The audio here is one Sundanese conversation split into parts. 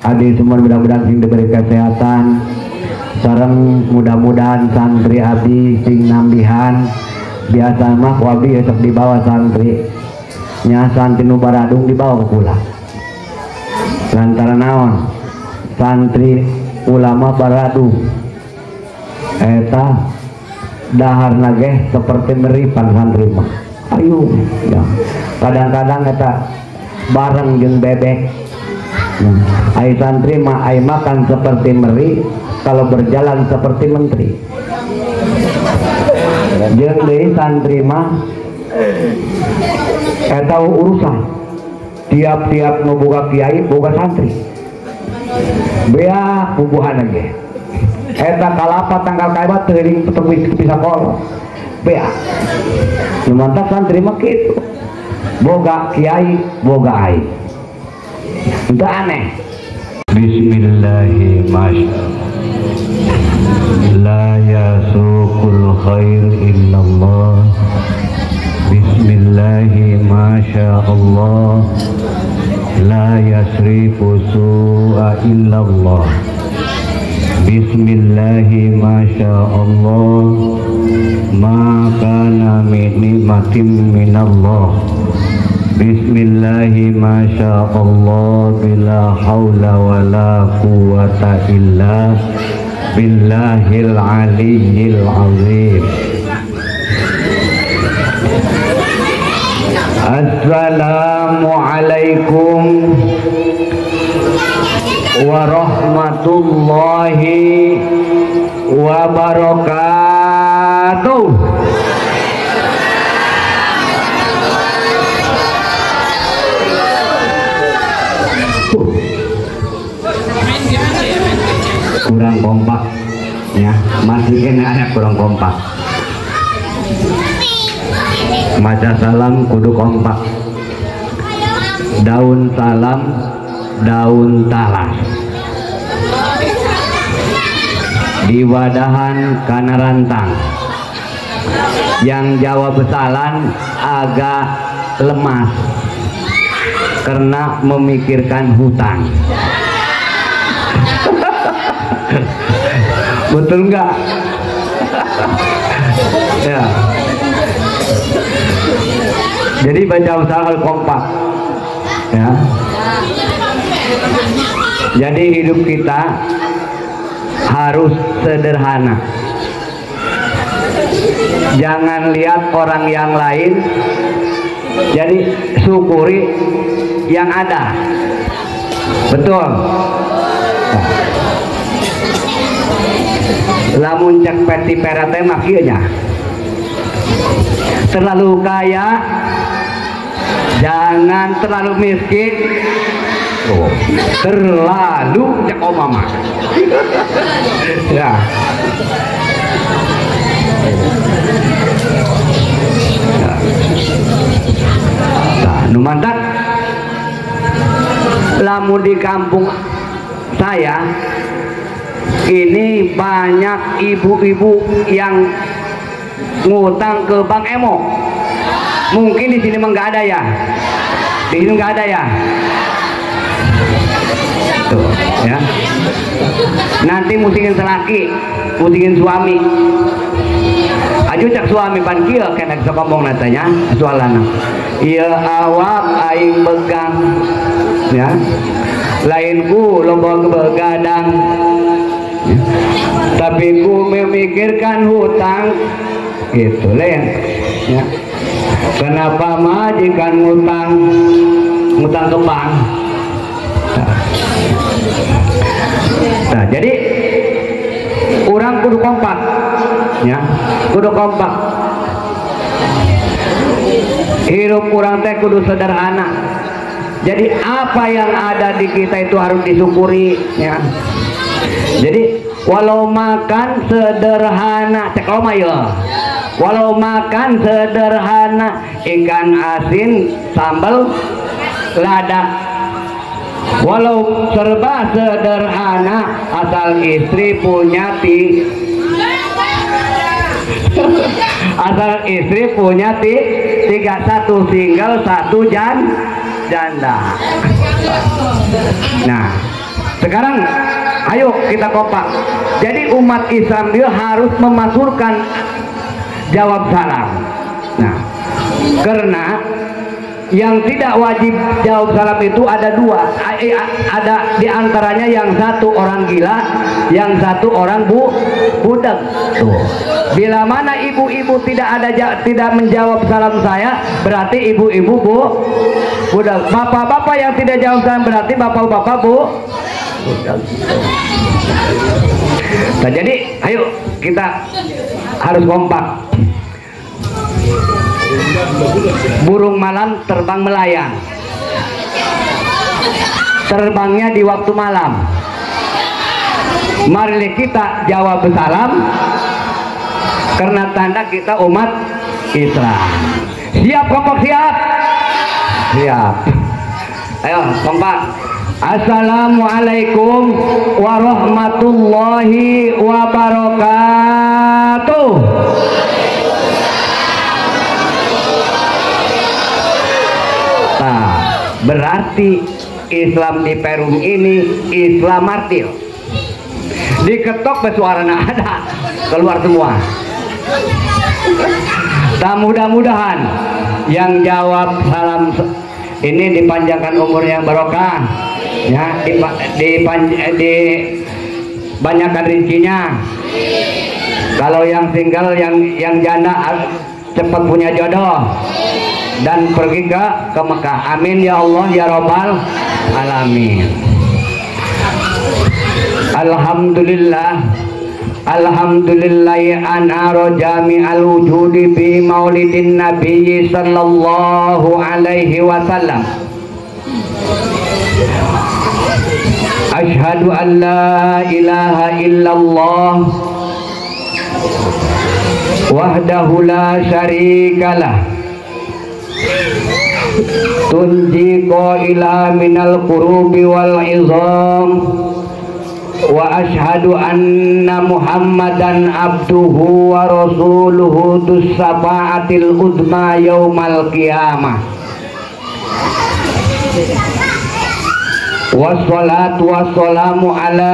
Abdi semua mudah-mudahan sing diberi kesehatan, sareng mudah-mudahan santri abdi sing nambihan. Biasa mah ku abdi esok dibawa santri nya, santri nu baradung dibawa ke kula. Lantaran naon? Santri ulama baradung eta daharna ge seperti meripan santri mah. Ayo ya. Kadang-kadang eta bareng jeung bebek. Ai santri mah ai makan seperti meri, kalau berjalan seperti menteri. Jeung deui santri mah eta urusan tiap-tiap nu boga kiai boga santri. Bea bubuhan ge. Eta kalapa tanggal kaebat teuring teu bisa kolot. Bea. Nu mantap santri mah kitu. Boga kiai boga ai. Itu aneh. Bismillahirrahmanirrahim. La yasuqul khair illallah. Bismillahi masyaallah. La yasrifu su'a illallah. Bismillahi masyaallah. Ma kana min nikmatin minallah. Bismillahi masyaallah bila haula wala quwata illa billahil aliyyil azim. Assalamualaikum warahmatullahi wabarakatuh. Kurang kompak ya, masih kena ada kurang kompak. Maca salam kudu kompak. Daun salam, daun talas. Diwadahan kana rantang. Yang jawab salam agak lemas karena memikirkan hutang. Betul nggak? Ya. Jadi baca usaha harus kompak. Ya. Jadi hidup kita harus sederhana. Jangan lihat orang yang lain. Jadi syukuri yang ada. Betul. Lamun cek peti perate mah kieu nya. Terlalu kaya jangan terlalu miskin. Oh, terlalu cek oma mah. Ya. Nah, nu mantak lamun di kampung saya ini banyak ibu-ibu yang ngutang ke Bank Emo. Mungkin di sini memang nggak ada ya. Di sini nggak ada ya. Tuh, ya. Nanti musingin selaki, musingin suami. Aju cak suami pan kieu kena sok ngomong natanya soalana. Ieu awak aing begang. Ya. Lain ku loba begadang. Ya. Tapi ku memikirkan hutang gitu lain ya. Kenapa majikan ngutang ke bank? Nah, jadi orang kudu kompak ya, kudu kompak. Hidup kurang teh kudu sederhana. Jadi apa yang ada di kita itu harus disyukuri ya. Jadi walau makan sederhana, cek oma ya. Walau makan sederhana, ikan asin sambal lada. Walau serba sederhana, asal istri punya ti asal istri punya tiga, satu single, satu janda. Nah, Sekarang ayo kita kompak. Jadi umat Islam dia harus memasurkan jawab salam. Nah, karena yang tidak wajib jawab salam itu ada dua, ada diantaranya yang satu orang gila, yang satu orang budak. Tuh. Bila mana ibu-ibu tidak menjawab salam saya, berarti ibu-ibu budak. Bapak-bapak yang tidak jawab salam berarti bapak-bapak budak. Nah, jadi ayo kita harus kompak. Burung malam terbang melayang, terbangnya di waktu malam. Mari kita jawab salam karena tanda kita umat Islam. Siap kompak, siap? Siap. Ayo kompak. Assalamualaikum warahmatullahi wabarakatuh. Nah, berarti Islam di Perum ini Islam martil. Diketok bersuarana ada, keluar semua. Nah, mudah-mudahan yang jawab salam ini dipanjangkan umurnya barokah, ya, dibanyakan rezekinya. Kalau yang single, yang janda cepat punya jodoh dan pergi ke Mekah. Amin ya Allah ya Robbal alamin. Alhamdulillah, alhamdulillahi anara jami'al wujudi bi maulidin nabiyyi sallallahu alaihi wasallam. Ashhadu an la ilaha illallah wahdahu la syarikalah tunji qaila minal qurubi wal izam wa ashhadu anna muhammadan abduhu wa rasuluhu dus safaatil uzma yaumal qiyamah. Wassalatu wassalamu ala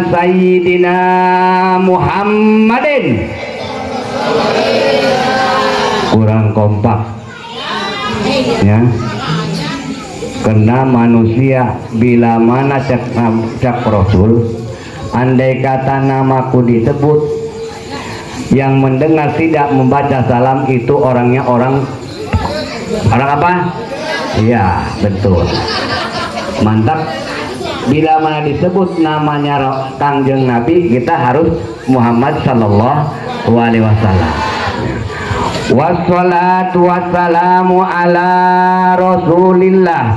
sayyidina Muhammadin. Kurang kompak ya, karena manusia bila mana cak Rasul, andai kata namaku disebut, yang mendengar tidak membaca salam itu orangnya orang apa? Ya betul, mantap. Bila mana disebut namanya Kangjeng Nabi, kita harus Muhammad sallallahu alaihi wasallam. Wassalatu wassalamu ala rasulillah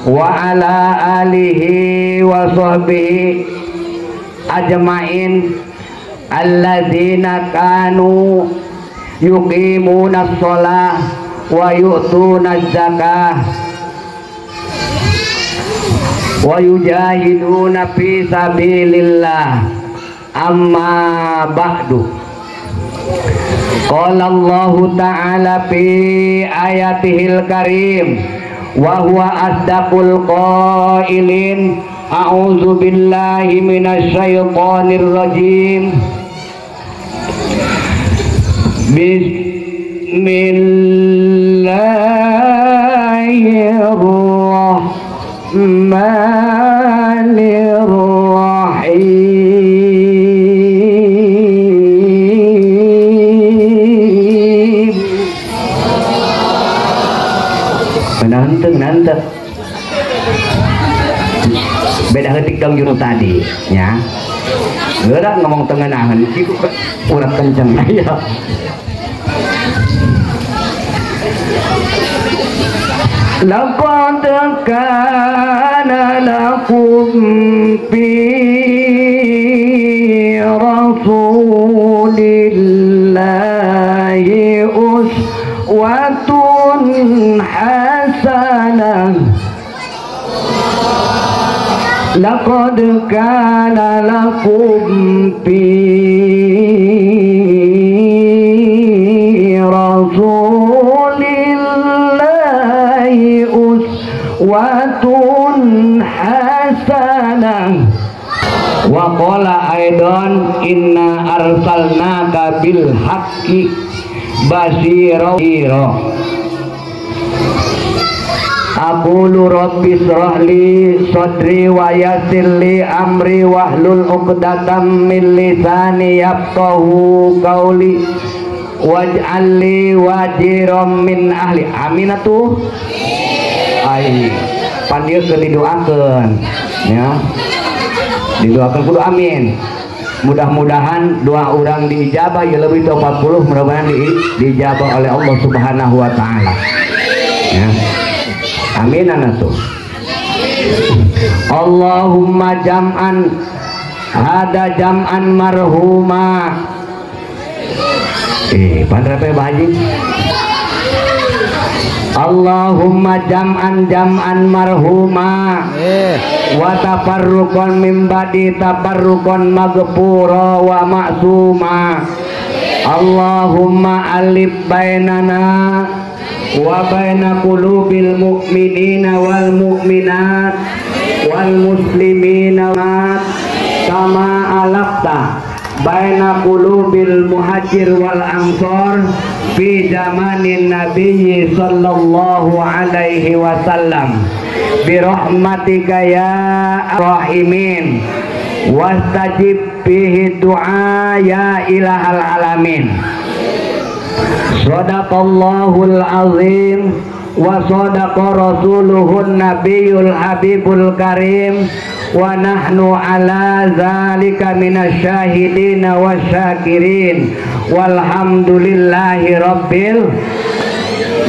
wa ala alihi wa sahbihi ajmain alladzina kanu yuqimuna sholah wa yu'tuna zakah wa yujahiduna fi sabilillah. Amma ba'du. Qala Allahu ta'ala fi ayatihil karim wa huwa asdaqul qailin. A'udzu billahi minasyaitonir rajim. Bismillahirrahmanirrahim. Nante beda hetik dong juru tadi ya, gerak ngomong tengenahan itu kurang kenceng ya. Laqad kana lakum fi rasulillahi uswatun hasanah. Laqad kana lakum fi rasulillahi uswatun hasanah hasanah. Wa qala aidan inna arsalnaka bil haqqi basyira. Aqulu rabbi israh li sadri wa yassir li amri wahlul 'uqdatam min lisani yafqahu qawli waj'al li waziran min ahli. Amin atuh. Ai pan ieu keur didoakeun ya. Didoakeun kudu amin. Mudah-mudahan doa urang diijabah ya, lebih dari 40 mudah-mudahan diijabah oleh Allah Subhanahu wa taala. Ya. Amin atuh. Allahumma jam'an hada jam'an marhuma. Pandrape Pak Haji. Allahumma jam'an jam'an marhuma wa tafarruqan min ba'di tafarruqan maghfura wa ma'suma. Allahumma alif bainana wa baina qulubil mu'minina wal mu'minat wal muslimina kama alafta baina qulubil muhajir wal ansor fi zamanin nabiyyi sallallahu alaihi wasallam bi rahmatika ya rahimin wastajib bihi du'a ya ilahal alamin. Shadaqallahul azim wa sadaqa rasuluhun nabiyul habibul karim wa nahnu ala zalika minasyahidin wasyakirin walhamdulillahi rabbil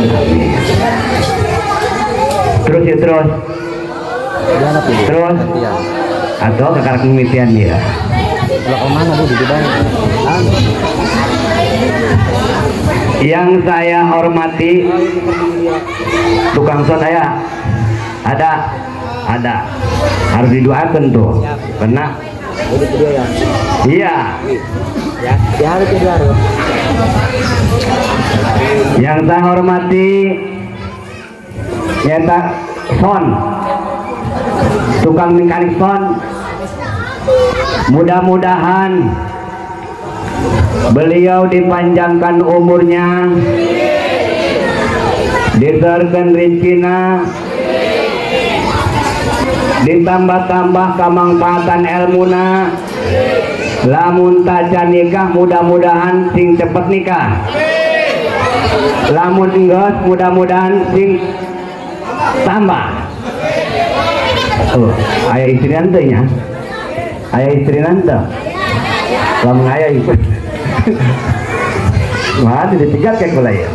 alamin. Terus ya, terus terus atau kekarak mimpian dia. Yang saya hormati tukang son saya ada harus didoakan tuh kena. Iya. Yang saya hormati nyata son tukang mekanik son, mudah-mudahan beliau dipanjangkan umurnya, diterkan rizkina, ditambah-tambah kamangfaatan elmuna. Lamun taca nikah mudah-mudahan sing cepet nikah, lamun enggeus mudah-mudahan sing tambah. Oh, aya istri nanti nya, aya istri nanti, lamun aya ibu. Wah, tidak tiga kayak gula ya.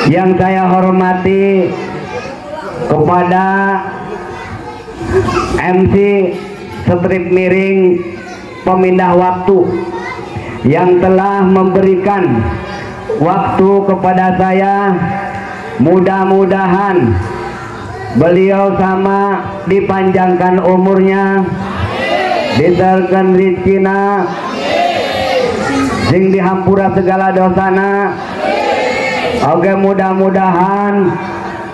Yang saya hormati kepada MC Strip Miring Pemindah Waktu yang telah memberikan waktu kepada saya, mudah-mudahan beliau sama dipanjangkan umurnya, diterkan rizkina, sing dihampura segala dosana. Oke, mudah-mudahan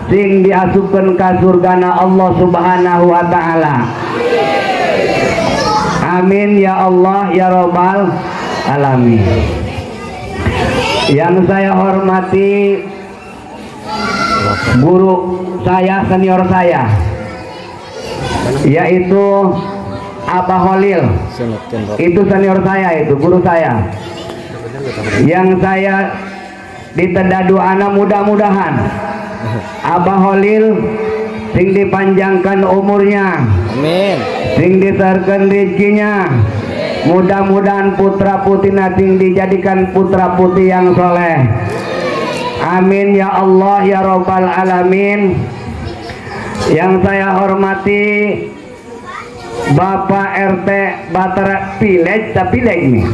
sing diasupkeun ka surgana Allah Subhanahu wa taala. Amin ya Allah ya robbal alamin. Yang saya hormati guru saya, senior saya, yaitu Abah Holil. Itu senior saya, itu guru saya. Yang saya ditenda doana mudah-mudahan Abah Holil sing dipanjangkan umurnya, amin, sing diserahkan rezekinya, mudah-mudahan putra putrina sing dijadikan putra putri yang soleh. Amin ya Allah ya robbal alamin. Yang saya hormati Bapak RT Batara Pileg, tapi Pileg nih,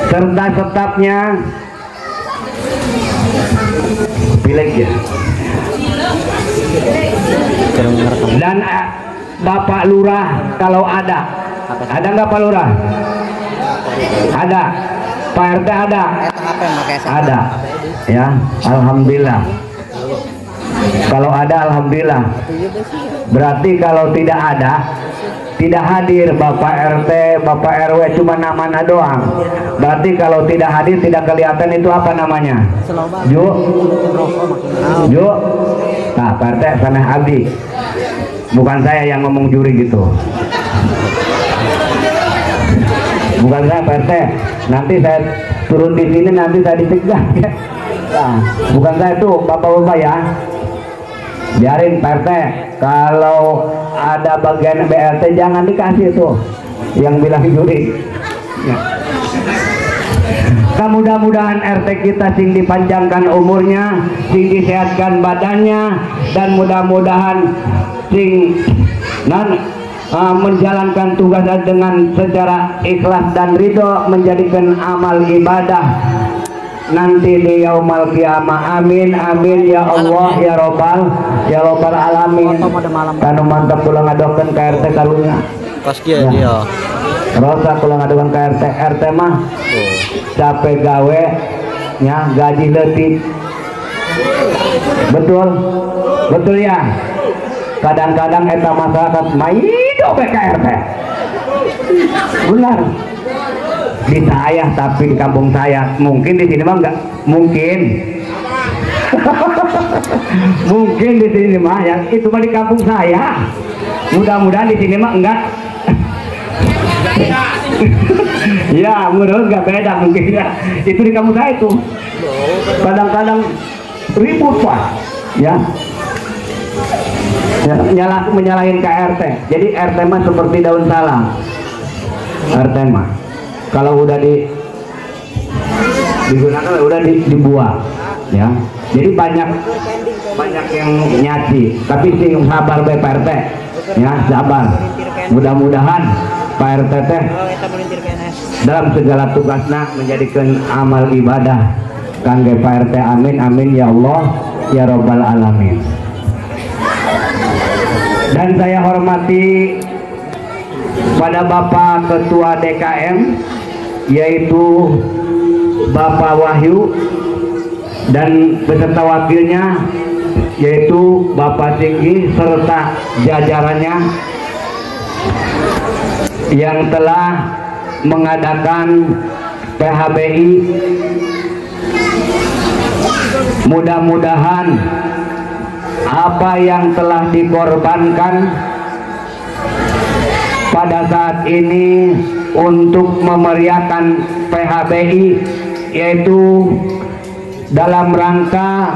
serta stafnya Pileg ya, dan Bapak Lurah kalau ada. Ada nggak Pak Lurah? Ada. Pak RT ada? Ada. Ya, alhamdulillah. Kalau ada alhamdulillah. Berarti kalau tidak ada, tidak hadir Bapak RT, Bapak RW cuma namanya doang. Berarti kalau tidak hadir, tidak kelihatan itu apa namanya? Ju, Ju. Nah, Pak RT sana abdi. Bukan saya yang ngomong juri gitu. Bukan saya Pak RT. Nanti saya turun di sini, nanti saya dicegah. Nah, bukan saya tuh, bapak-bapak ya. Biarin Pak RT, kalau ada bagian BLT jangan dikasih tuh yang bilang juri. Ya. Nah, mudah-mudahan RT kita sing dipanjangkan umurnya, sing disehatkan badannya, dan mudah-mudahan sing menjalankan tugasnya dengan secara ikhlas dan ridho, menjadikan amal ibadah nanti di yaumal kiamah. Amin amin ya Allah ya robbal alamin. Kanu mantap kula ngadokeun ka RT karunya. Pas kieu dia. Rosa kula ngadokeun ka RT, RT mah capek gawe nya gaji leutik. Betul? Betul ya? Kadang-kadang eta masyarakat maido be ka RT. Benar. Di saya, tapi di kampung saya mungkin di sini mah enggak mungkin. Mungkin di sini mah ya, itu mah di kampung saya. Mudah-mudahan di sini mah enggak. Ya, mudah-mudahan enggak beda mungkin ya. Itu di kampung saya itu. Kadang-kadang ribut, Pak. Ya. Menyalahin ke RT. Jadi RT mah seperti daun salam. RT mah kalau udah digunakan udah dibuang ya. Jadi banyak yang nyaci, tapi sing sabar bae Pak RT ya, sabar. Mudah-mudahan Pak RT teh dalam segala tugasna menjadikan amal ibadah kangge Pak RT. Amin amin ya Allah ya robbal alamin. Dan saya hormati pada Bapak Ketua DKM yaitu Bapak Wahyu dan beserta wakilnya yaitu Bapak Singgi serta jajarannya yang telah mengadakan PHBI. Mudah-mudahan apa yang telah dikorbankan pada saat ini untuk memeriahkan PHBI yaitu dalam rangka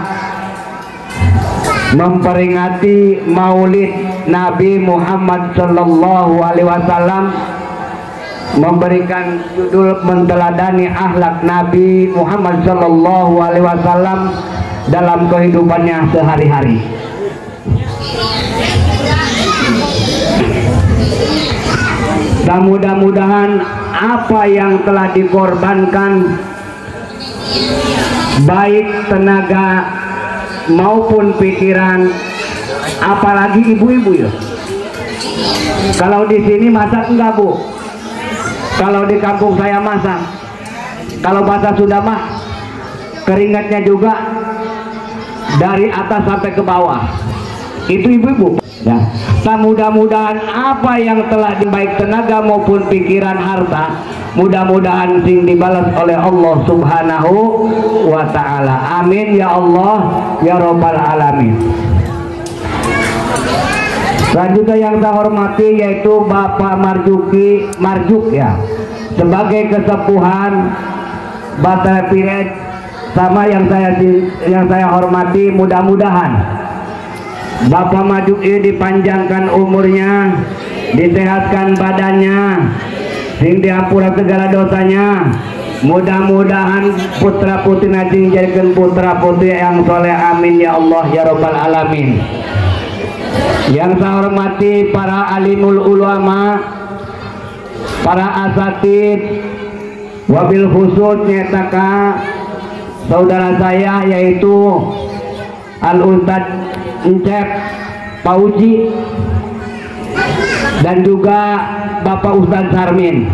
memperingati Maulid Nabi Muhammad Sallallahu Alaihi Wasallam, memberikan judul menteladani akhlak Nabi Muhammad Sallallahu Alaihi Wasallam dalam kehidupannya sehari-hari. Dan mudah-mudahan apa yang telah dikorbankan baik tenaga maupun pikiran, apalagi ibu-ibu ya. Kalau di sini masak enggak, Bu? Kalau di kampung saya masak. Kalau bahasa Sunda mah keringatnya juga dari atas sampai ke bawah. Itu ibu-ibu ya. Nah, mudah-mudahan apa yang telah baik tenaga maupun pikiran harta, mudah-mudahan sing dibalas oleh Allah Subhanahu wa ta'ala. Amin ya Allah ya robbal alamin. Selanjutnya yang saya hormati yaitu Bapak Marjuki Marjuk ya, sebagai kesepuhan Batara Piret, sama yang saya hormati, mudah-mudahan Bapak Marjuk ini dipanjangkan umurnya, disehatkan badannya, sing diampura segala dosanya. Mudah-mudahan putra putri nanti dijadikan putra putri yang soleh. Amin ya Allah ya robbal alamin. Yang saya hormati para alimul ulama, para asatid, wabil khusus nyataka saudara saya yaitu Al Ustad Encep Pauji dan juga Bapak Ustadz Sarmin.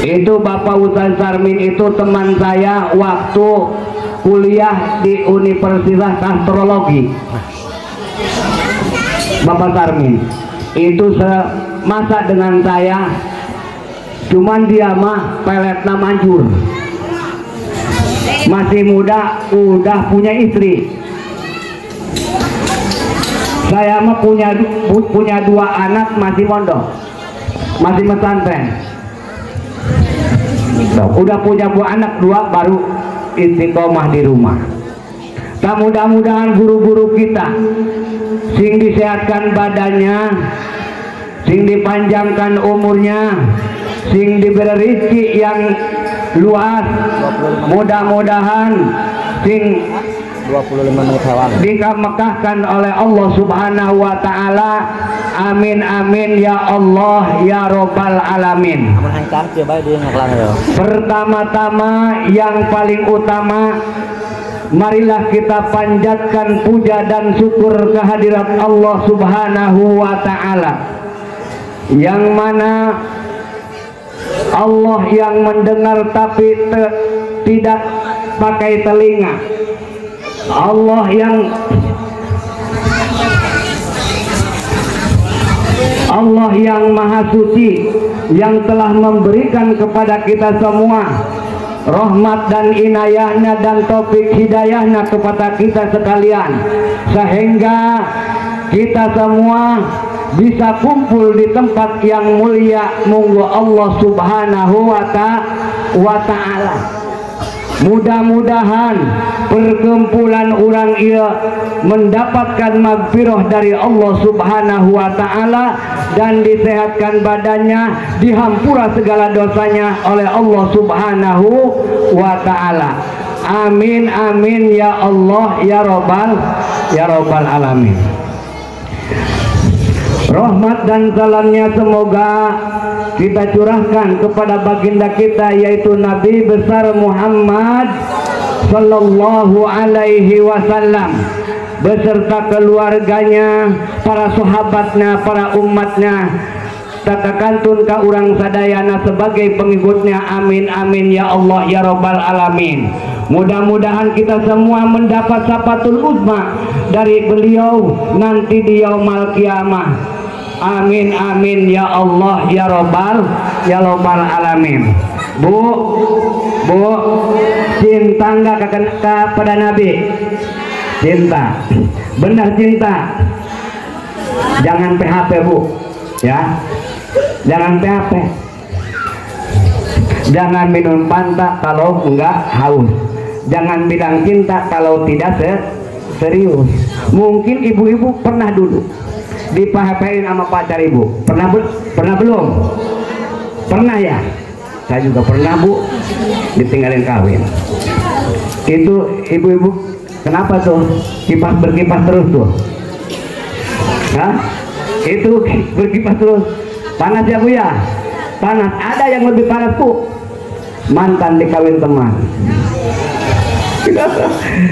Itu Bapak Ustadz Sarmin itu teman saya waktu kuliah di Universitas Astrologi. Bapak Sarmin itu semasa dengan saya, cuman dia mah peletna manjur, masih muda udah punya istri. Saya mah punya dua anak masih mondok, masih pesantren. Udah punya dua anak dua baru istiqomah di rumah. Tak mudah-mudahan guru-guru kita sing disehatkan badannya, sing dipanjangkan umurnya, sing diberi rezeki yang luas. Mudah-mudahan sing 25 menit dikamekahkan oleh Allah Subhanahu wa taala. Amin amin ya Allah ya robbal alamin. Pertama-tama yang paling utama, marilah kita panjatkan puja dan syukur kehadirat Allah Subhanahu wa taala, yang mana Allah yang mendengar tapi tidak pakai telinga, Allah yang maha suci, yang telah memberikan kepada kita semua rahmat dan inayahnya dan taufik hidayahnya kepada kita sekalian, sehingga kita semua bisa kumpul di tempat yang mulia munggu Allah Subhanahu wa ta'ala. Mudah-mudahan perkumpulan orang ia mendapatkan magfirah dari Allah Subhanahu wa ta'ala dan disehatkan badannya, dihampura segala dosanya oleh Allah Subhanahu wa ta'ala. Amin amin ya Allah ya robbal alamin. Rahmat dan salamnya semoga kita curahkan kepada baginda kita, yaitu Nabi besar Muhammad sallallahu alaihi wasallam beserta keluarganya, para sahabatnya, para umatnya, tata kantun ka urang sadayana sebagai pengikutnya. Amin amin ya Allah ya robbal alamin. Mudah-mudahan kita semua mendapat syafatul uzma dari beliau nanti di yaumul kiamah. Amin amin ya Allah ya robbal alamin. Bu, cinta enggak kepada Nabi? Cinta, benar cinta. Jangan PHP bu, ya, jangan PHP. Jangan minum Fanta kalau enggak haus. Jangan bilang cinta kalau tidak serius. Mungkin ibu-ibu pernah dulu di PHP-in sama pacar ibu. Pernah pernah belum? Pernah ya? Saya juga pernah bu, ditinggalin kawin. Itu ibu-ibu kenapa tuh kipas berkipas terus tuh? Hah? Itu berkipas terus. Panas ya bu ya? Panas. Ada yang lebih panas bu, mantan dikawin teman.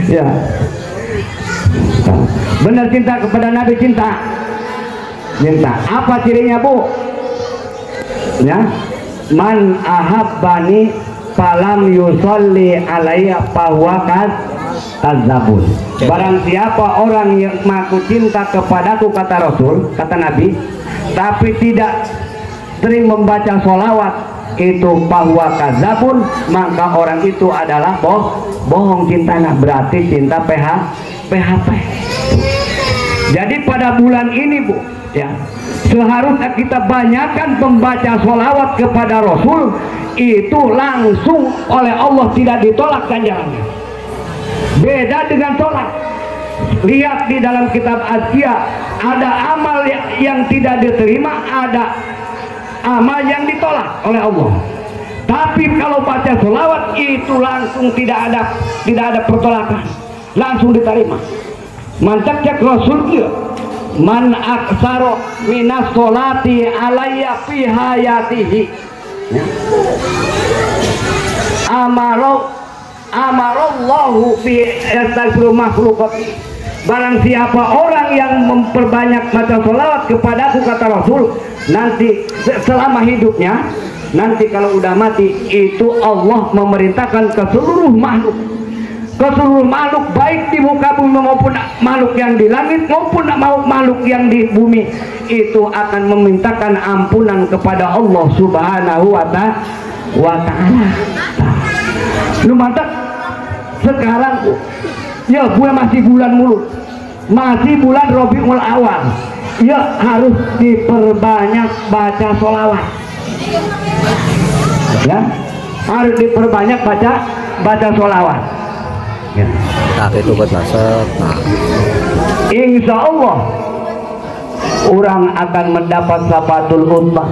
Ya, benar cinta kepada Nabi, cinta. Cinta. Apa cirinya bu? Ya, man ahabbani falam yusolli alaiya fahuwa kadzabun. Barang siapa orang yang mengaku cinta kepadaku, kata Rasul, kata Nabi, tapi tidak sering membaca sholawat, itu fahuwa kadzabun, maka orang itu adalah bohong cintanya, berarti cinta PHP. Jadi pada bulan ini bu, ya, seharusnya kita banyakkan pembaca sholawat kepada Rasul, itu langsung oleh Allah tidak ditolak ganjarannya. Beda dengan sholat. Lihat di dalam kitab Azkiya, ada amal yang tidak diterima, ada amal yang ditolak oleh Allah. Tapi kalau baca sholawat itu langsung tidak ada pertolakan, langsung diterima. Mantap cek Rasul dia, man aksaro minas sholati alayya fi hayatihi, ya. Amarallahu fi yastaghfiru makhluqati. Barang siapa orang yang memperbanyak baca sholawat kepadaku, kata Rasul, nanti selama hidupnya, nanti kalau udah mati, itu Allah memerintahkan ke seluruh makhluk, ke seluruh makhluk baik di muka bumi maupun makhluk yang di langit maupun makhluk yang di bumi, itu akan memintakan ampunan kepada Allah Subhanahu wa ta'ala. Lu mantap sekarang ya, gue masih bulan mulut, masih bulan Rabiul Awal ya, harus diperbanyak baca sholawat ya, harus diperbanyak baca sholawat ya. Itu buat masak. Insya Allah orang akan mendapat syafatul ummah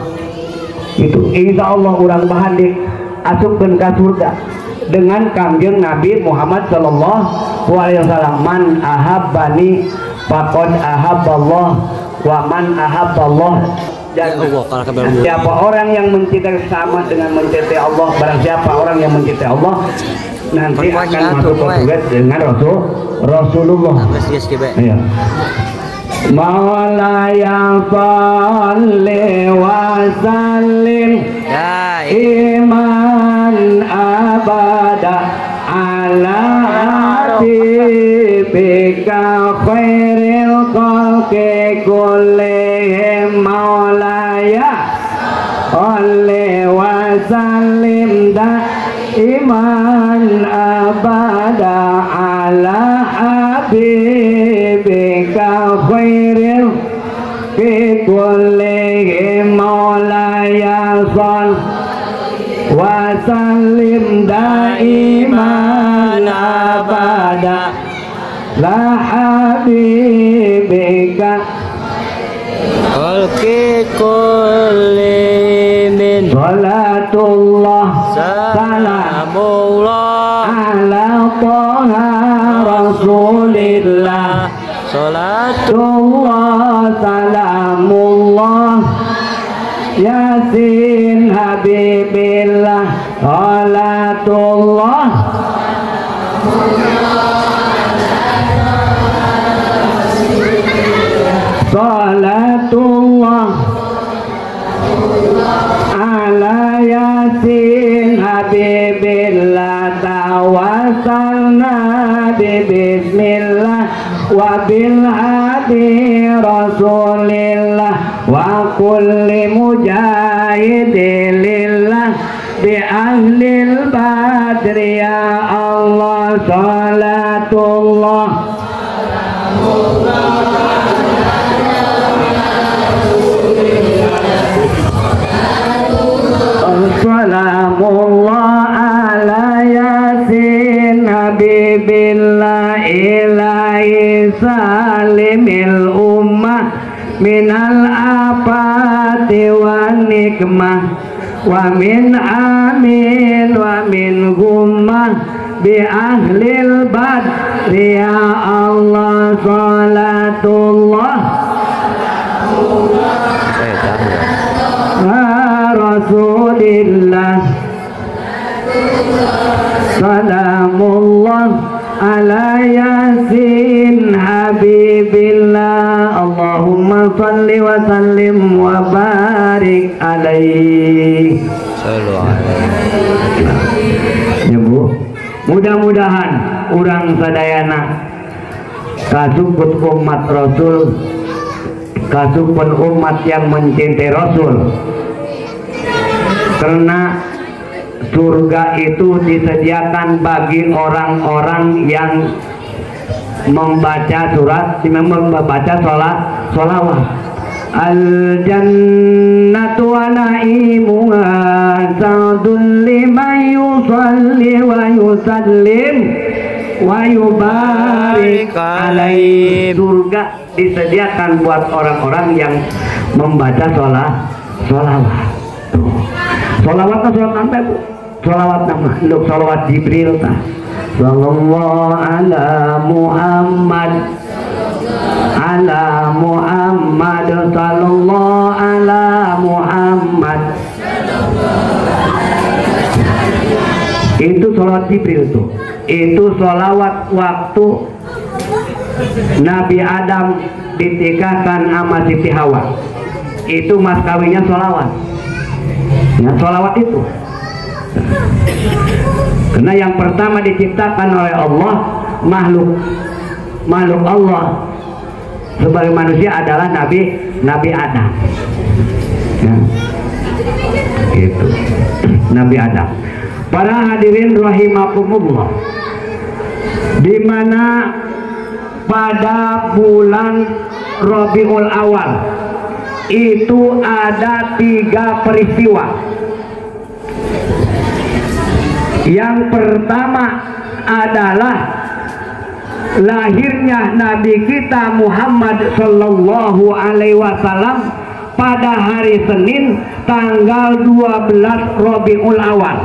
itu. Insya Allah orang bahan diasupkan ke surga dengan Kangjeng Nabi Muhammad sallallahu alaihi wasallam. Man ahabbani faqad ahabballah wa man ahabballah. Dan siapa orang yang mencintai sama dengan mencintai Allah, barang siapa orang yang mencintai Allah nanti akan masuk ke surga dengan Rasulullah. Iya. Maulaya sholli wa sallim iman abada ala habibika khairil khalqi kullihim. Maulaya sholli wa sallim iman abada ala habibika khairil fi kullihim. Maulaya sholli wa sallim daiman abada la habibika khalqi kullihim. Salatullah salamullah ala toha rasulillah. Salatullah salamullah yasin habibillah. Salatullah salatullah ala yasin habibillah. Tawassalna bi bismillah wa bil hadi rasulillah wa kulli mujahidin lillah bi ahlil badri. Ya Allah salatullah salamullah ala yasin habibillah ilahi salimil ummah minal afati wa nikmah wa min amin wa min gummah bi ahlil badri. Ya Allah salatullah Rasulillah salamullah ala yasin habibillah. Allahumma salli wa sallim wa barik alaihi. Ya Bu, mudah-mudahan urang sadayana kasukut umat Rasul, kasukun umat yang mencintai Rasul, karena surga itu disediakan bagi orang-orang yang membaca surat, membaca sholawat. Al jannatu wa na'imuha sa'dun liman yusalli wa yusallim wa yubarik alaihi. Surga disediakan buat orang-orang yang membaca sholawat. Sholawat atau sholawat apa Bu? Sholawat nama, untuk sholawat Jibril ta. Sallallahu ala Muhammad, ala Muhammad, sallallahu ala Muhammad. Itu sholawat Jibril tuh. Itu sholawat waktu Nabi Adam ditikahkan sama Siti Hawa. Itu mas kawinnya sholawat. Ya, sholawat itu. Karena yang pertama diciptakan oleh Allah, makhluk Allah sebagai manusia adalah Nabi Adam. Ya. Itu Nabi Adam. Para hadirin rahimakumullah, di mana pada bulan Rabiul Awal itu ada 3 peristiwa. Yang pertama adalah lahirnya Nabi kita Muhammad Sallallahu Alaihi Wasallam pada hari Senin tanggal 12 Rabiul Awal.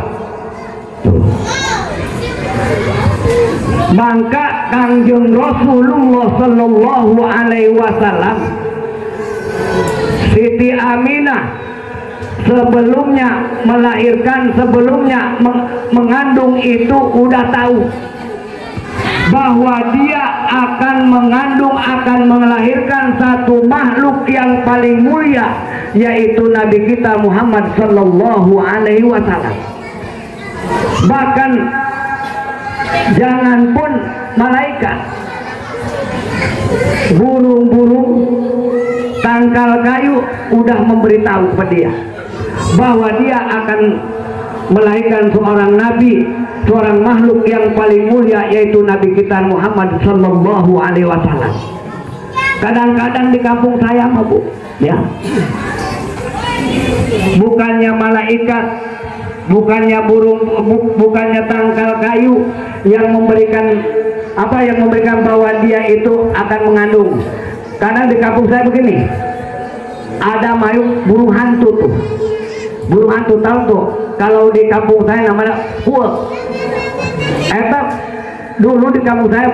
Maka Kangjeng Rasulullah Sallallahu Alaihi Wasallam, Siti Aminah sebelumnya melahirkan, sebelumnya mengandung itu udah tahu bahwa dia akan mengandung, akan melahirkan satu makhluk yang paling mulia, yaitu Nabi kita Muhammad Sallallahu Alaihi Wasallam. Bahkan jangan pun malaikat, burung-burung, tangkal kayu udah memberitahu kepada dia bahwa dia akan melahirkan seorang nabi, seorang makhluk yang paling mulia, yaitu Nabi kita Muhammad Sallallahu Alaihi Wasallam. Kadang-kadang di kampung saya mah, Bu, ya, bukannya malaikat, bukannya burung, bukannya tangkal kayu yang memberikan apa, yang memberikan bahwa dia itu akan mengandung. Karena di kampung saya begini, ada mayuk burung hantu tuh, burung hantu tahu tuh, kalau di kampung saya namanya kuek. Eta dulu di kampung saya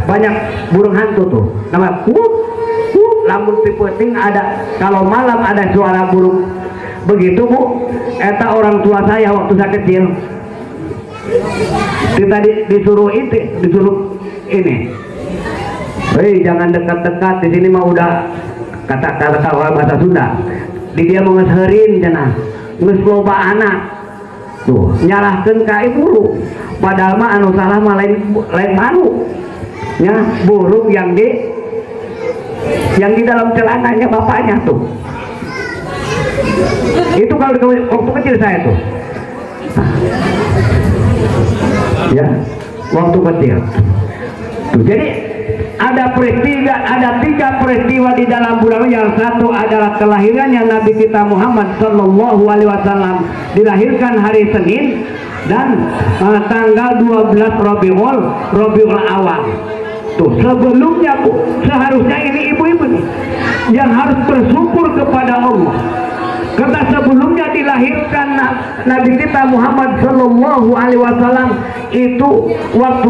banyak burung hantu tuh, namanya kuek kuek. Lamun pipeting ada, kalau malam ada suara burung begitu, Bu. Eta orang tua saya waktu saya kecil, kita disuruh itu, disuruh ini, hei jangan dekat-dekat di sini mah udah, kata-kata orang bahasa Sunda, di dia mau ngeserin cenah, geus loba anak tuh nyalahkeun ka ibu, padahal mah anu salah mah lain manuk ya, burung yang di dalam celananya bapaknya tuh. Itu kalau waktu kecil saya tuh, ya, waktu kecil tuh. Jadi ada peristiwa, ada 3 peristiwa di dalam bulan. Yang satu adalah kelahirannya Nabi kita Muhammad Sallallahu Alaihi Wasallam, dilahirkan hari Senin dan tanggal 12 Rabiul Awal. Tuh, sebelumnya Bu, seharusnya ini ibu-ibu nih yang harus bersyukur kepada Allah, karena sebelumnya dilahirkan Nabi kita Muhammad Sallallahu Alaihi Wasallam itu waktu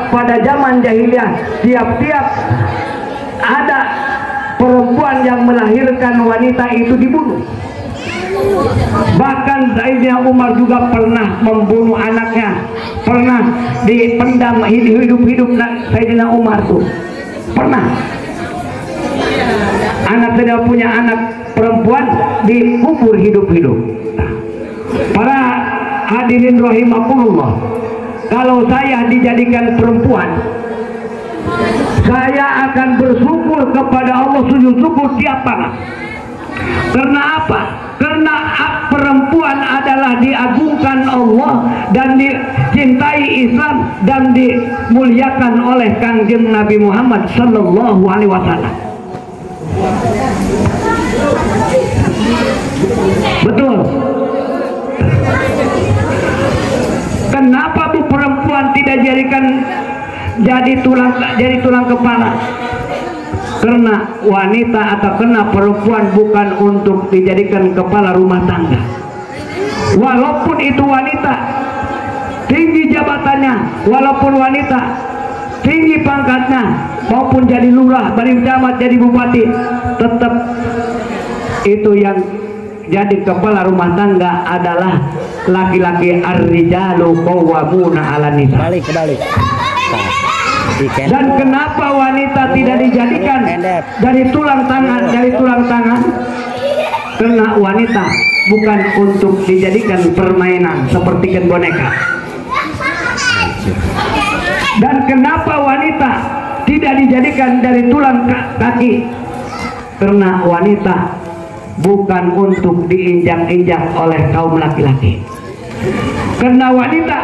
pada zaman jahiliyah, tiap-tiap ada perempuan yang melahirkan wanita itu dibunuh. Bahkan Sayyidina Umar juga pernah membunuh anaknya, pernah dipendam hidup-hidup Sayyidina Umar tuh, pernah. Anak tidak punya anak perempuan dikubur hidup-hidup. Nah, para hadirin rahimakumullah, kalau saya dijadikan perempuan, saya akan bersyukur kepada Allah, sujud syukur tiap malam. Karena apa? Karena perempuan adalah diagungkan Allah dan dicintai Islam dan dimuliakan oleh Kangjeng Nabi Muhammad Sallallahu Alaihi Wasallam. Betul. Kenapa bu perempuan tidak jadikan jadi tulang kepala? Karena wanita atau kena perempuan bukan untuk dijadikan kepala rumah tangga. Walaupun itu wanita tinggi jabatannya, walaupun wanita tinggi pangkatnya, maupun jadi lurah, jadi camat, jadi bupati, tetap itu yang jadi kepala rumah tangga adalah laki-laki. Ar-rijalu qawwamuna 'alan nisa. Balik, kebalik. Dan kenapa wanita tidak dijadikan dari tulang tangan, dari tulang tangan? Karena wanita bukan untuk dijadikan permainan seperti boneka. Dan kenapa wanita tidak dijadikan dari tulang kaki? Karena wanita bukan untuk diinjak-injak oleh kaum laki-laki. Karena wanita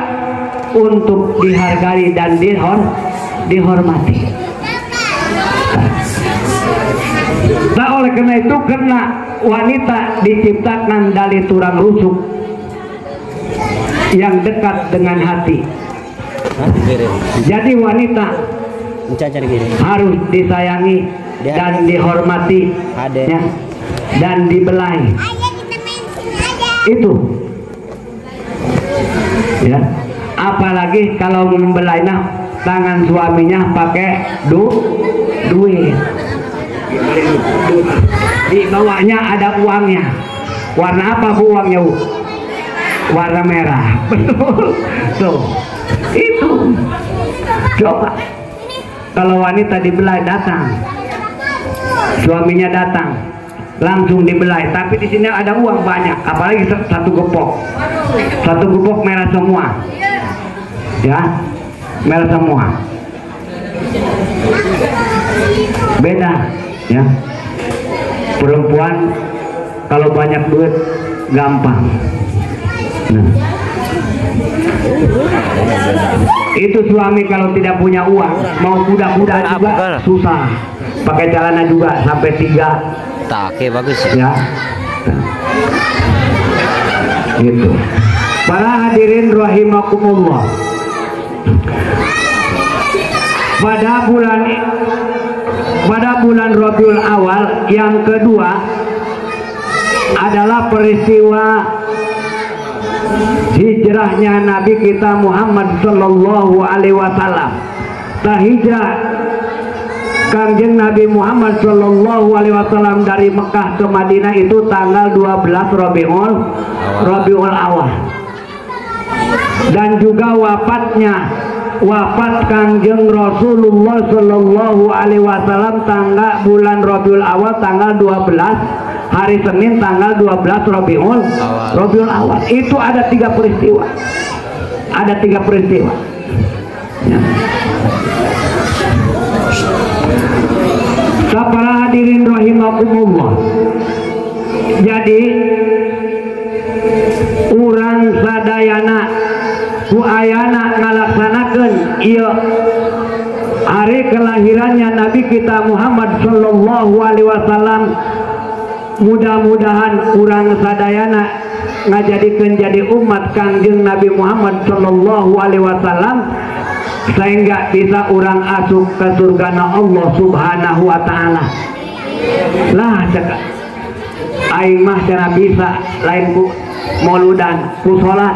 untuk dihargai dan dihormati. Nah, oleh karena itu, karena wanita diciptakan dari tulang rusuk yang dekat dengan hati. Jadi wanita harus disayangi dan dihormati, ya, dan dibelai. Itu ya, apalagi kalau membelainya tangan suaminya pakai duit. Di bawahnya ada uangnya. Warna apa bu uangnya bu? Warna merah. Betul. Tuh. Itu. Coba kalau wanita dibelai datang, suaminya datang, langsung dibelai. Tapi di sini ada uang banyak, apalagi satu gepok. Satu gepok merah semua. Ya, merah semua. Beda, ya. Perempuan kalau banyak duit gampang. Nah, itu suami kalau tidak punya uang mau kuda-kuda juga susah, pakai celana juga sampai 3. Oke, bagus ya. Gitu. Para hadirin rahimakumullah. Pada bulan Rabiul Awal yang kedua adalah peristiwa hijrahnya Nabi kita Muhammad Sallallahu Alaihi Wasallam. Hijrah Kangjeng Nabi Muhammad Sallallahu Alaihi Wasallam dari Mekah ke Madinah itu tanggal 12 Rabiul Awal. Dan juga wafat Kangjeng Rasulullah Sallallahu Alaihi Wasallam tanggal bulan Rabiul Awal tanggal 12 hari Senin tanggal 12 Rabiul Awal. Itu ada 3 peristiwa. Ada 3 peristiwa. Ya. Para hadirin rahimakumullah. Jadi urang sadayana ku ayana ngalaksanakeun ieu hari kelahirannya Nabi kita Muhammad Sallallahu Alaihi Wasallam. Mudah-mudahan urang sadayana ngajadikeun jadi umat Kangjeng Nabi Muhammad Sallallahu Alaihi Wasallam sehingga bisa urang asup ke surgana Allah Subhanahu wa Ta'ala. Lah cek aing mah cara bisa lain ku moludan ku salat.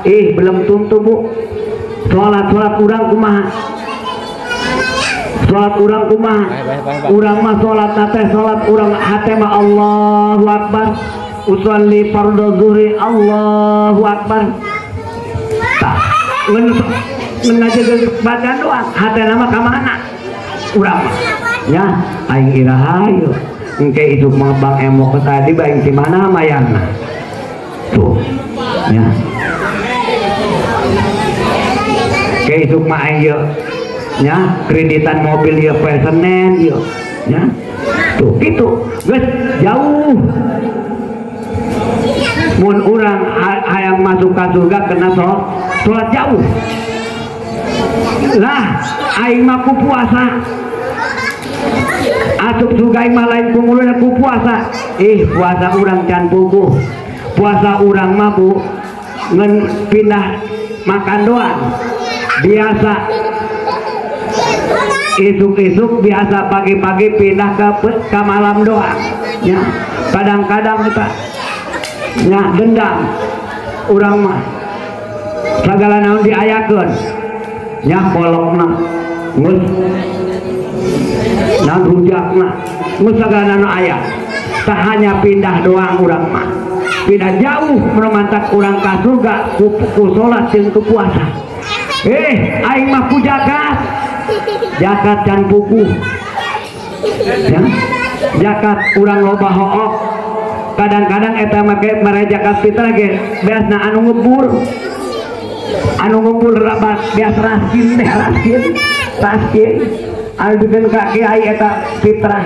Belum tentu bu. Salat urang kumaha? Salat urang kumaha? Urang mah salat teh salat urang hate mah Allahu Akbar. Usolli fardhu zuhri Allahu Akbar. Tah, ngan ngajaga badan doang, hatena mah ka mana? Urang mah. Ya, aing iraha ieu. Engke isuk mah Bang Emok tadi bae di mana mayarna. Tuh. Ya. Ke isuk mah aing ieu. Ya, kreditan mobil ieu poe Senin ieu. Ya. Tuh gitu. Geus jauh. Mun urang hayang masuk ka surga kena salat jauh. Lah, aing mah ku puasa. Asup surga aing mah lain ku muluna ku puasa. Puasa urang can puguh. Puasa urang mah bu ngan pindah makan doang. Biasa isuk-isuk, biasa pagi-pagi pindah ke malam doang. Ya, kadang-kadang kita ya dendam urang mah sagala naon diayakeun. Ya kolokna geus naon rujakna geus sagala naon aya. Tak hanya pindah doang urang mah. Pindah jauh memantak urang ka surga ku salat jeung ku puasa. Aing mah ku zakat. Zakat can puguh. Ya. Zakat urang loba hook. Kadang-kadang eta make mere zakat fitrah ge beasna anu ngebur. Anu ngumpul rabat biasa raskin teh raskin raskin anu bikin ka kiai eta fitrah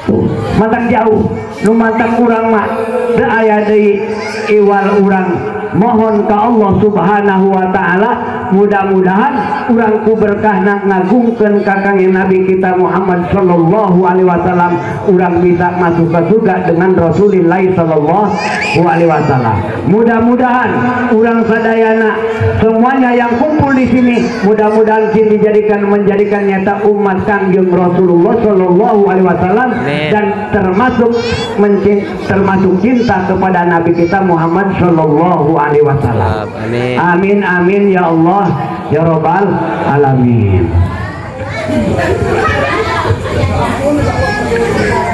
tuh matak jauh nu matak urang mah teu aya deui iwal urang mohon ka Allah Subhanahu wa taala mudah-mudahan urang ku berkahna ngagungkeun ka Kangjeng Nabi kita Muhammad sallallahu alaihi wasallam urang bisa masuk ke surga dengan Rasulullah sallallahu alaihi wasallam. Mudah-mudahan urang sadayana semuanya yang kumpul di sini mudah-mudahan sini dijadikan menjadikan nyata umat Kangjeng Rasulullah sallallahu alaihi wasallam dan termasuk termasuk cinta kepada Nabi kita Muhammad sallallahu alaihi wasallam. Amin. Amin amin ya Allah ya Rabbal alamin.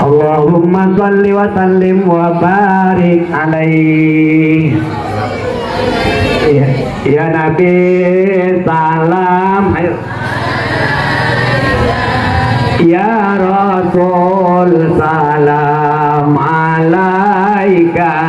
Allahumma shalli wa sallim wa barik alaihi. Ya, ya Nabi salam. Ayo. Ya Rasul salam alaika.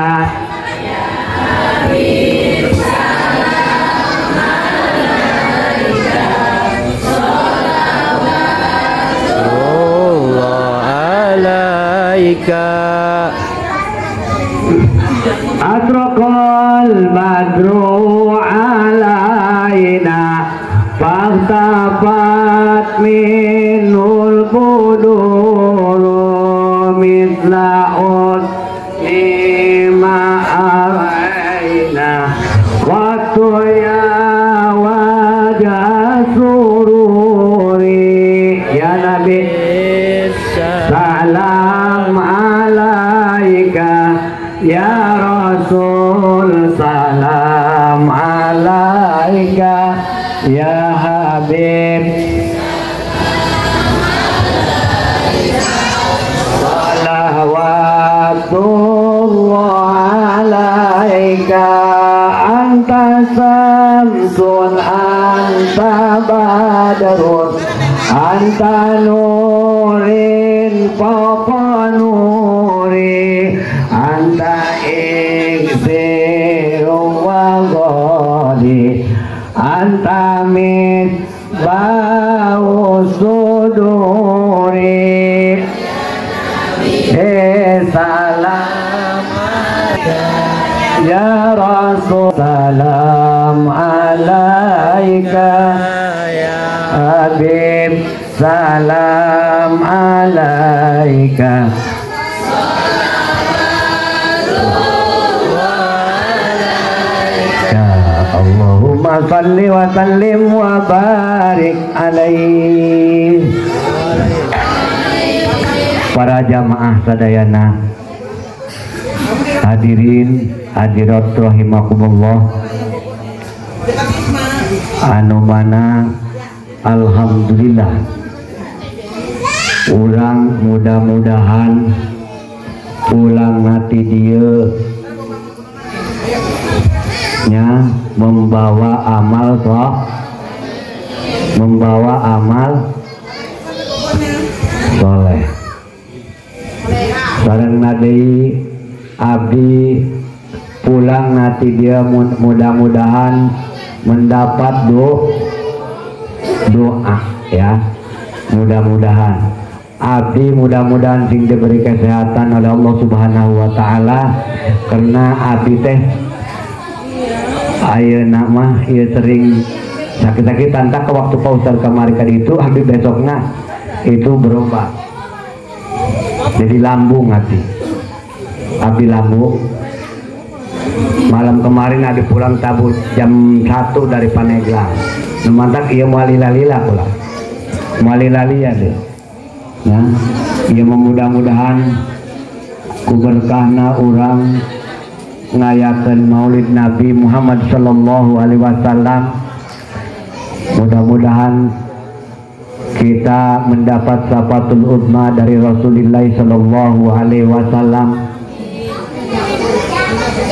Asraqal badru alaina fahtafat minul buduru mithla lima araina waktu ya wajah sururi. Ya Nabi salam alaika ya Rasul salam alaika ya Habib salawatullah alaika anta samsun anta badrun anta nurin fawqa nuri anta iksiru wa ghali anta min bau suduri. Salam ya Rasul salam alaika ya Habib salam alaika. Allahumma salli wa sallim wa barik alaihi. Para jamaah sadayana, hadirin hadirat rahimakumullah, anu mana alhamdulillah urang mudah-mudahan pulang nanti dia nya membawa amal toh, membawa amal soleh. Sareng nadei abdi pulang nanti dia mudah-mudahan mendapat doa ya. Mudah-mudahan abdi mudah-mudahan sing diberi kesehatan oleh Allah Subhanahu wa taala, karena abdi teh ayeuna mah ieu sering sakit-sakitan. Tak ke waktu Pak Ustaz kamari ka ditu abdi besokna itu berobat. Jadi lambung hati. Abdi lambung. Malam kemarin abdi pulang tabu jam 1 dari Paneglang. Nu mantak ieu moal lila-lila pula. Moal lila-lila deh. Ya, ieu mudah-mudahan ku berkahna urang ngayakeun Maulid Nabi Muhammad sallallahu alaihi wasallam. Mudah-mudahan kita mendapat syafatul uzma dari Rasulullah sallallahu alaihi wasallam.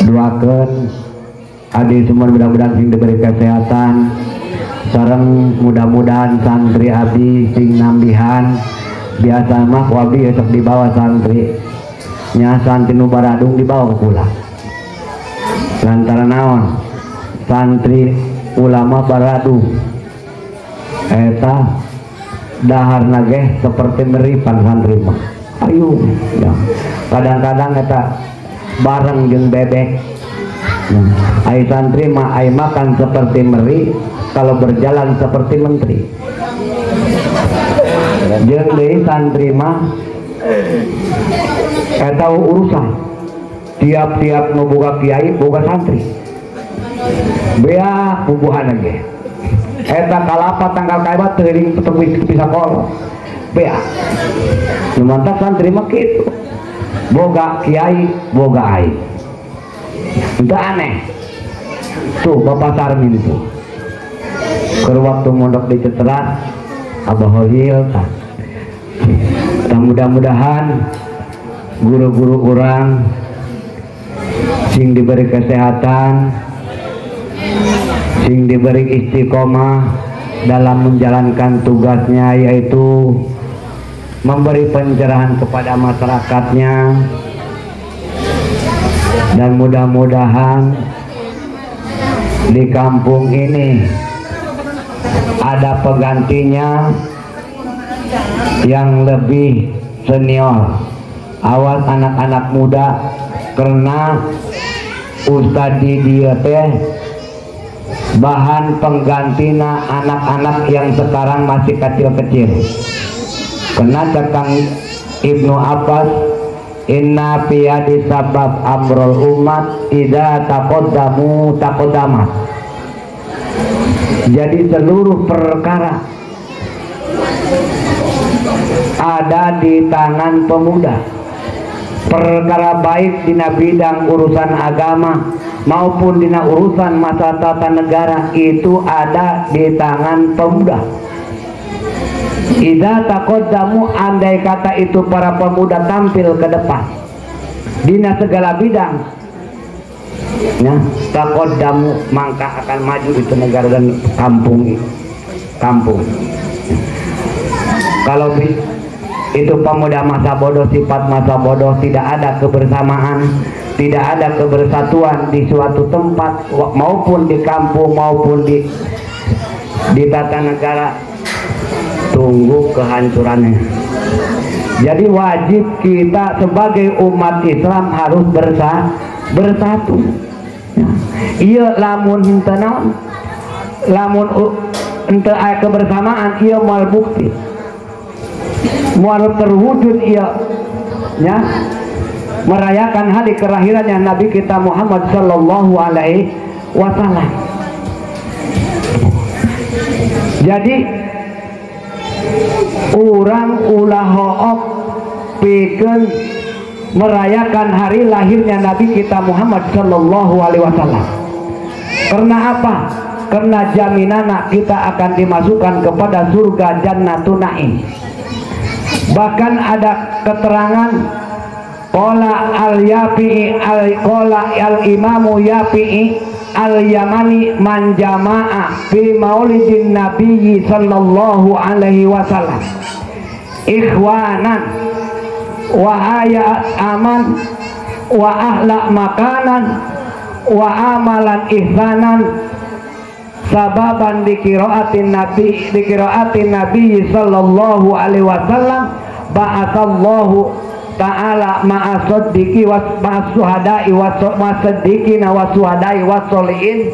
Doakeun adi semua mudah-mudahan sing diberi kesehatan, sareng mudah-mudahan santri abdi sing nambihan. Biasa mah ku abdi sok dibawa santri nya, santri nu baradung dibawa pula. Lantaran naon santri Ulama baradu eta daharna ge seperti meripan santri mah. Ayo ya. Kadang-kadang eta bareng jeung bebek. Nah, ai santri mah ai makan seperti meri, kalau berjalan seperti menteri. Jeung deui santri mah eta urusan tiap-tiap nu boga kiai boga santri. Bea bubuhan ge. Eta kalapa tanggal kaebat teuring tepi sakola. Bea. Nu mantak santri mah kitu. Boga kiai, boga aing. Itu aneh. Tuh Bapak Sarmin tuh. Keur waktu mondok di Ceteran, Abah Holil tah. Mudah-mudahan guru-guru urang sing diberi kesehatan, sing diberi istiqomah dalam menjalankan tugasnya, yaitu memberi pencerahan kepada masyarakatnya. Dan mudah-mudahan di kampung ini ada penggantinya yang lebih senior. Awas anak-anak muda, karena ustadz di dieu teh bahan penggantina anak-anak yang sekarang masih kecil-kecil. Karena cekang Ibnu Abbas, inna piyadi sabab amrul umat idza taqaddamu taqaddamat. Jadi seluruh perkara ada di tangan pemuda. Perkara baik dina bidang urusan agama maupun dina urusan masa tata negara itu ada di tangan pemuda. Idza taqaddamu, andai kata itu para pemuda tampil ke depan dina segala bidang, ya, taqaddamu, maka akan maju itu negara dan kampung. Kampung. Kalau itu pemuda masa bodoh, sifat masa bodoh, tidak ada kebersamaan, tidak ada kebersatuan di suatu tempat maupun di kampung maupun di tata negara, tunggu kehancurannya. Jadi wajib kita sebagai umat Islam harus bersatu. Iya, lamun henteu naon, lamun henteu aya kebersamaan, ieu moal bukti, moal terwujud ieu nya merayakan hari kelahirannya Nabi kita Muhammad sallallahu alaihi wasallam. Jadi urang ulah hook pikeun merayakan hari lahirnya Nabi kita Muhammad sallallahu alaihi wasallam. Karena apa? Karena jaminana kita akan dimasukkan kepada surga Jannatun Naim. Bahkan ada keterangan qala al-Yafi'i al-qala al-Imamu Yafi'i al-Yamani man jama'a fi maulidin nabiyyi sallallahu alaihi wasallam ikhwanan wa hayat aman wa ahla makanan wa amalan ihsanan sababan diqiraatin nabi sallallahu alaihi wasallam ba'atsallahu ta'ala ma'asaddiqi wa ma'asuhada'i wa ma'asaddiqina wa suhada'i wa solihin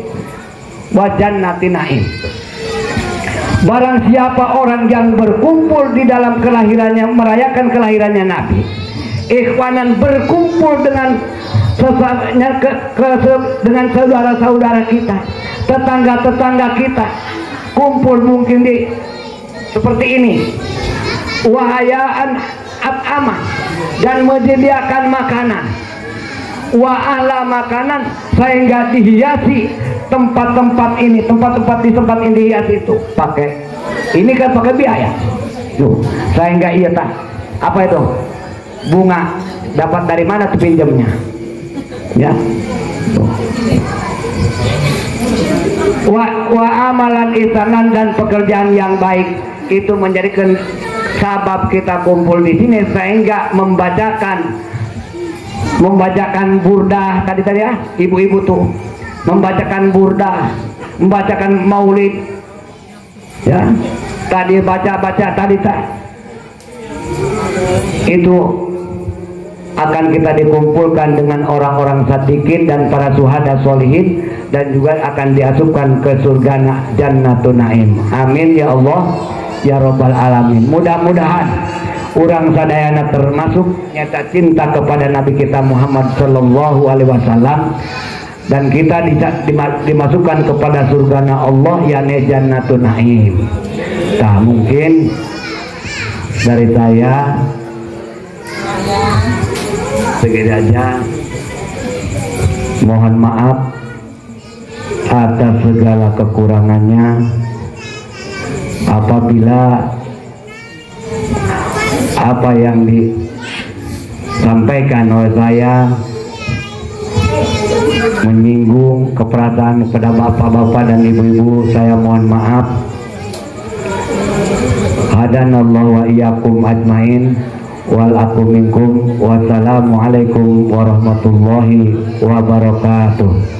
wa jannati na'im. Barang siapa orang yang berkumpul di dalam kelahirannya, merayakan kelahirannya Nabi, ikhwanan, berkumpul dengan sesamanya, dengan saudara-saudara kita, tetangga-tetangga kita, kumpul mungkin di seperti ini, wahayaan at'amah, dan menyediakan makanan, wa ahla makanan, sehingga dihiasi tempat-tempat ini, tempat-tempat di tempat ini dihiasi itu pakai ini kan pakai biaya tuh, sehingga iya tak apa itu bunga dapat dari mana tuh pinjamnya ya. Wa amalan ihsanan, dan pekerjaan yang baik itu menjadikan sabab kita kumpul di sini, sehingga membacakan burdah tadi ya, ibu-ibu tuh membacakan burdah, membacakan maulid, ya tadi baca-baca tadi tak, itu akan kita dikumpulkan dengan orang-orang sadikin dan para suhada solihin, dan juga akan diasupkan ke surga Jannatun Naim. Amin ya Allah ya Rabbal Alamin. Mudah-mudahan urang sadayana termasuk nyata cinta kepada Nabi kita Muhammad Sallallahu Alaihi Wasallam, dan kita dimasukkan kepada surga Allah yakni Jannatun Naim. Nah, mungkin dari saya segini aja. Mohon maaf atas segala kekurangannya. Apabila apa yang disampaikan oleh saya menyinggung keperasaan kepada bapak-bapak dan ibu-ibu, saya mohon maaf. Hadanallahu wa iyyakum ajmain. Wal aku minkum. Wassalamualaikum warahmatullahi wabarakatuh.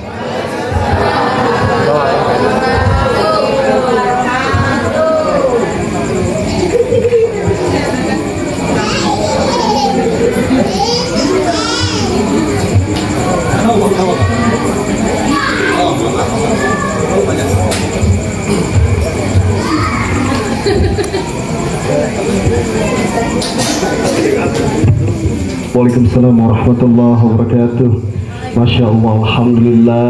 Waalaikumsalam warahmatullahi wabarakatuh. Masya Allah, alhamdulillah.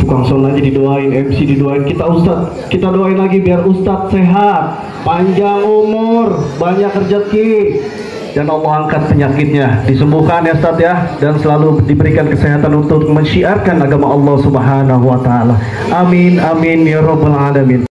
Tukang sound aja didoain, MC didoain, kita Ustadz, kita doain lagi biar Ustadz sehat, panjang umur, banyak rezeki, dan Allah angkat penyakitnya, disembuhkan ya Ustadz ya, dan selalu diberikan kesehatan untuk mensyiarkan agama Allah Subhanahu wa Ta'ala. Amin amin ya rabbal alamin.